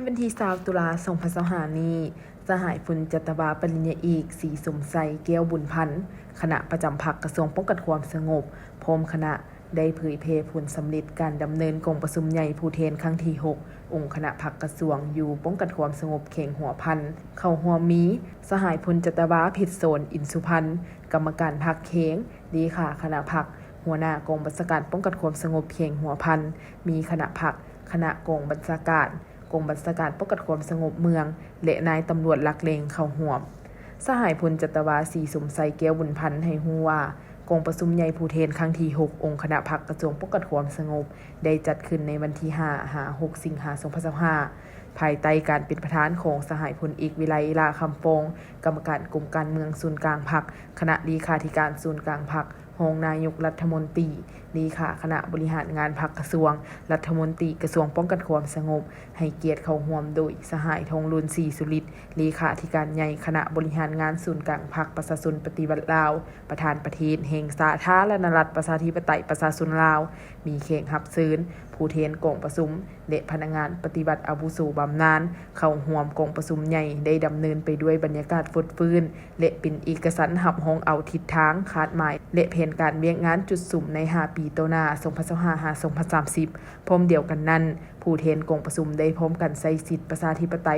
ວັນທີຊາວ ຕຸລາ ສອງພັນຊາວຫ້ານີ້, ສະຫາຍພົນຈັດຕະວາ ປະລິນຍາເອກ ສີສົມໄຊ ແກ້ວບຸນພັນ ຄະນະປະຈຳພັກກະຊວງປ້ອງກັນຄວາມສະຫງົບ ພ້ອມຄະນະ ໄດ້ເຜີຍແຜ່ຜົນສຳເລັດການດຳເນີນກອງປະຊຸມໃຫຍ່ຜູ້ແທນຄັ້ງທີຫົກ ອົງຄະນະພັກກະຊວງ ຢູ່ປ້ອງກັນຄວາມສະຫງົບແຂວງຫົວພັນ. ເຂົ້າຮ່ວມມີ ສະຫາຍພົນຈັດຕະວາ ເພັດສອນ ອິນສຸພັນ ກຳມະການພັກແຂວງ, ເລຂາຄະນະພັກ, ຫົວໜ້າກອງບັນຊາການປ້ອງກັນຄວາມສະຫງົບແຂວງຫົວພັນ, ມີຄະນະພັກ, ຄະນະກອງບັນຊາການ, ກອງບັນຊາການປ້ອງກັນຄວາມສະຫງົບເມືອງ ແລະ ນາຍຕຳຫຼວດຫຼັກແຫຼ່ງເຂົ້າຮ່ວມ. ສະຫາຍພົນຈັດຕະວາ ສີສົມໄຊ ແກ້ວບຸນພັນ ໃຫ້ຮູ້ວ່າ ກອງປະຊຸມໃຫຍ່ຜູ້ແທນຄັ້ງທີຫົກ ອົງຄະນະພັກກະຊວງປ້ອງກັນຄວາມສະຫງົບ ໄດ້ຈັດຂຶ້ນໃນວັນທີຫ້າ ຫາ ຫົກ ສິງຫາ ສອງພັນຊາວຫ້າ ພາຍໃຕ້ການເປັນປະທານຂອງສະຫາຍພົນເອກ ວິໄລ ຫຼ້າຄຳຟອງ ກຳມະການກົມການເມືອງສູນກາງພັກ, ຄະນະເລຂາທິການສູນກາງພັກ, ຮອງນາຍົກລັດຖະມົນຕີ, ເລຂາຄະນະບໍລິຫານງານພັກກະຊວງ, ລັດຖະມົນຕີກະຊວງປ້ອງກັນຄວາມສະຫງົບ, ໃຫ້ກຽດເຂົ້າຮ່ວມໂດຍ ສະຫາຍ ທອງລຸນ ສີສຸລິດ ເລຂາທິການໃຫຍ່ຄະນະບໍລິຫານງານສູນກາງພັກປະຊາຊົນປະຕິວັດລາວ, ປະທານປະເທດແຫ່ງສາທາລະນະລັດ ປະຊາທິປະໄຕ ປະຊາຊົນລາວ, ມີແຂກຮັບເຊີນ, ຜູ້ແທນກອງປະຊຸມ ແລະ ພະນັກງານປະຕິບັດອາວຸໂສບຳນານ ເຂົ້າຮ່ວມກອງປະຊຸມໃຫຍ່ ໄດ້ດຳເນີນໄປດ້ວຍບັນຍາກາດຟົດຟື້ນ ແລະ ເປັນເອກະສັນຮັບຮອງເອົາທິດທາງ, ຄາດໝາຍ ແລະ ແຜນການວຽກງານຈຸດສຸມໃນຫ້າປີຕໍ່ໜ້າ ສອງພັນຊາວຫ້າ ຫາ ສອງພັນສາມສິບ. ພ້ອມດຽວກັນນັ້ນ, ຜູ້ແທນກອງປະຊຸມໄດ້ພ້ອມກັນໃຊ້ສິດປະຊາທິປະໄຕ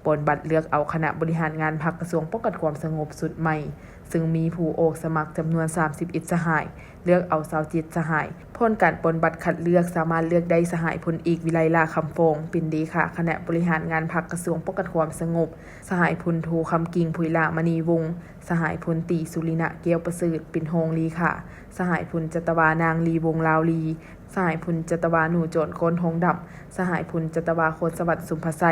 ປ່ອນບັດເລືອກເອົາຄະນະບໍລິຫານງານພັກກະຊວງປ້ອງກັນຄວາມສະຫງົບຊຸດໃໝ່, ເຊິ່ງມີຜູ້ອອກສະໝັກຈຳນວນສາມສິບເອັດສະຫາຍ, ເລືອກເອົາຊາວເຈັດສະຫາຍ. ຜົນການປ່ອນບັດຄັດເລືອກສາມາດເລືອກໄດ້ສະຫາຍພົນເອກ ວິໄລ ຫຼ້າຄຳຟອງ ເປັນເລຂາຄະນະບໍລິຫານງານພັກກະຊວງປ້ອງກັນຄວາມສະຫງົບ, ສະຫາຍພົນໂທ ຄຳກິ່ງ ຜຸຍຫຼ້າມະນີວົງ, ສະຫາຍພົນຕີ ສຸລິນະ ແກ້ວປະເສີດ ເປັນຮອງເລຂາ, ສະຫາຍພົນຈັດຕະວາ ນາງ ລີ ວົງລາວລີ, ສະຫາຍພົນຈັດຕະວາ ໜູຈອນ ກ້ອນທອງດຳ, ສະຫາຍພົນຈັດຕະວາ ຄອນສະຫວັດ ສຸມພະໄຊ,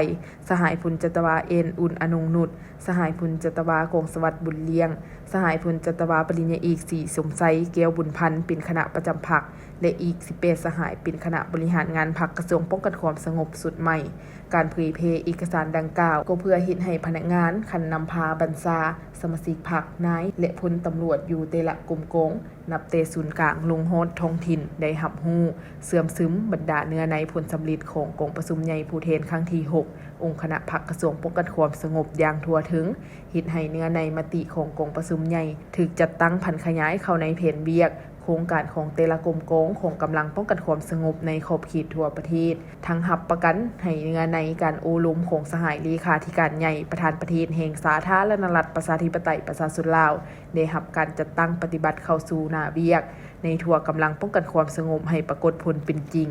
ສະຫາຍພົນຈັດຕະວາ ແອນ ອຸ່ນ ອະນົງນຸດ, ສະຫາຍພົນຈັດຕະວາ ກອງສະຫວັດ ບຸນລ້ຽງ, ສະຫາຍພົນຈັດຕະວາ ປະລິນຍາເອກ ສີສົມໄຊ ແກ້ວບຸນພັນ ເປັນຄະນະປະຈຳພັກ ແລະ ອີກສິບແປດສະຫາຍ ເປັນຄະນະບໍລິຫານງານພັກກະຊວງປ້ອງກັນຄວາມສະຫງົບຊຸດໃໝ່. ການເຜີຍແຜ່ເອກະສານດັ່ງກ່າວ ກໍເພື່ອເຮັດໃຫ້ພະນັກງານ, ຂັ້ນນຳພາບັນຊາ, ສະມາຊິກພັກ, ນາຍ ແລະ ພົນຕຳຫຼວດຢູ່ແຕ່ລະກົມກອງ ນັບແຕ່ສູນກາງລົງຮອດທ້ອງຖິ່ນ ໄດ້ຮັບຮູ້, ເຊື່ອມຊຶມບັນດາເນື້ອໃນຜົນສຳເລັດຂອງກອງປະຊຸມໃຫຍ່ຜູ້ແທນຄັ້ງທີຫົກ ອົງຄະນະພັກກະຊວງປ້ອງກັນຄວາມສະຫງົບຢ່າງທົ່ວເຖິງ, ເຮັດໃຫ້ເນື້ອໃນມະຕິຂອງກອງປະຊຸມໃຫຍ່ຖືກຈັດຕັ້ງຜັນຂະຫຍາຍເຂົ້າໃນແຜນວຽກ, ໂຄງການຂອງແຕ່ລະກົມກອງຂອງກຳລັງປ້ອງກັນຄວາມສະຫງົບໃນຂອບເຂດທົ່ວປະເທດ, ທັງຮັບປະກັນໃຫ້ເນື້ອໃນການໂອ້ລົມຂອງສະຫາຍເລຂາທິການໃຫຍ່ ປະທານປະເທດແຫ່ງສາທາລະນະລັດ ປະຊາທິປະໄຕ ປະຊາຊົນລາວ ໄດ້ຮັບການຈັດຕັ້ງປະຕິບັດເຂົ້າສູ່ໜ້າວຽກ ໃນທົ່ວກຳລັງປ້ອງກັນຄວາມສະຫງົບໃຫ້ປາກົດຜົນເປັນຈິງ.